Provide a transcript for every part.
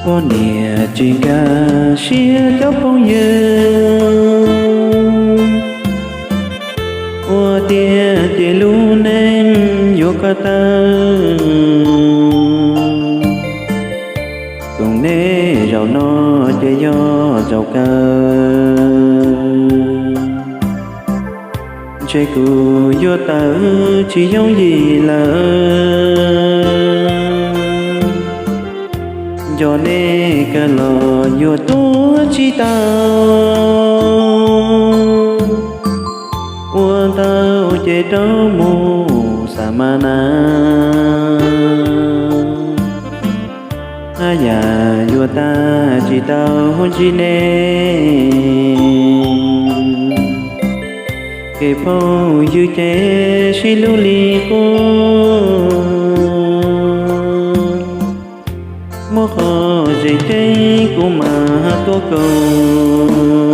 Poj niam tsis nkag siab cov phooj ywg, ua tiag ces lub neej yuav koj tawg. Koom nej zaum no ces yog zaum kawg, ntshe kuv yuav tawm tsis yooj yim lawm. Nco nej kawg los yuav tuav tsis tau, ua ntau ces rov mus xa ma na. Haj yam yuav tag tsis tau ntsib nej, kev phooj ywg ces sib hlub li qub. Muab qhov tseem ceeb kuv mam tuaj koom,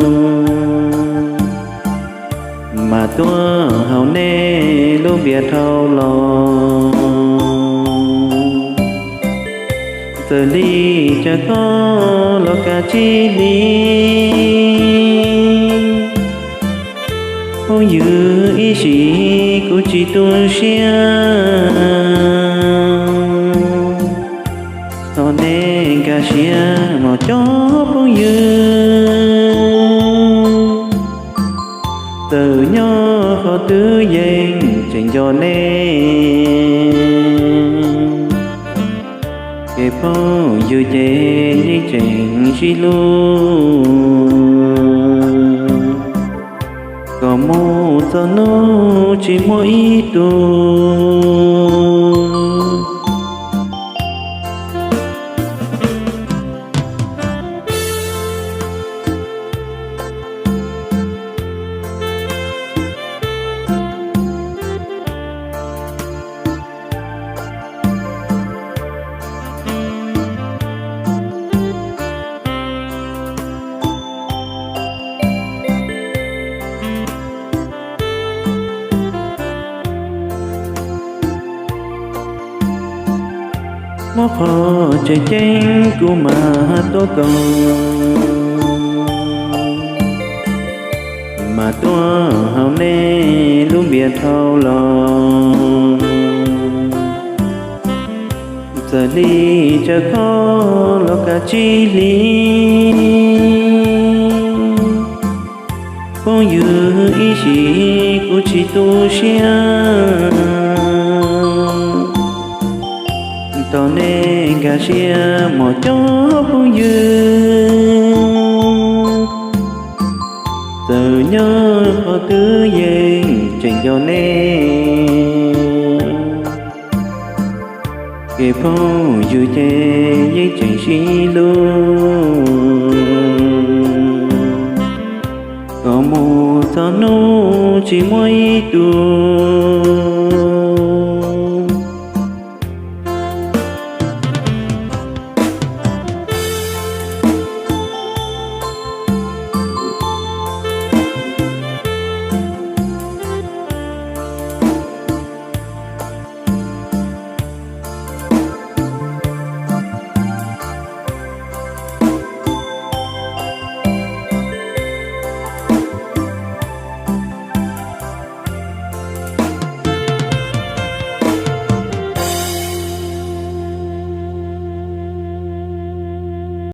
mas tuaj haus nej lub npias dhau los. Txawm li cas koj los kav tsij hliv, phooj ywg ib sim kuv tsis tu siab. Thov nej nkag siab mog cov phooj ywg, txawm nyob qhov twg yeej tseem nco nej. Kev phooj ywg ces yeej tseem sib hlub, kom mus txog hnub tsis muaj ib tug. Muab qhov tseem ceeb kuv mam tuaj koom, mas tuaj haus nej lub npias dhau los. Txawm li cas koj los kav tsij hliv, phooj ywg ib sim kuv tsis tu siab. Thov nej nkag siab mog cov phooj ywg, txawm nyob qhov twg yeej tseem nco nej. Kev phooj ywg ces yeej tseem sib hlub, kom mus txog hnub tsis muaj ib tug.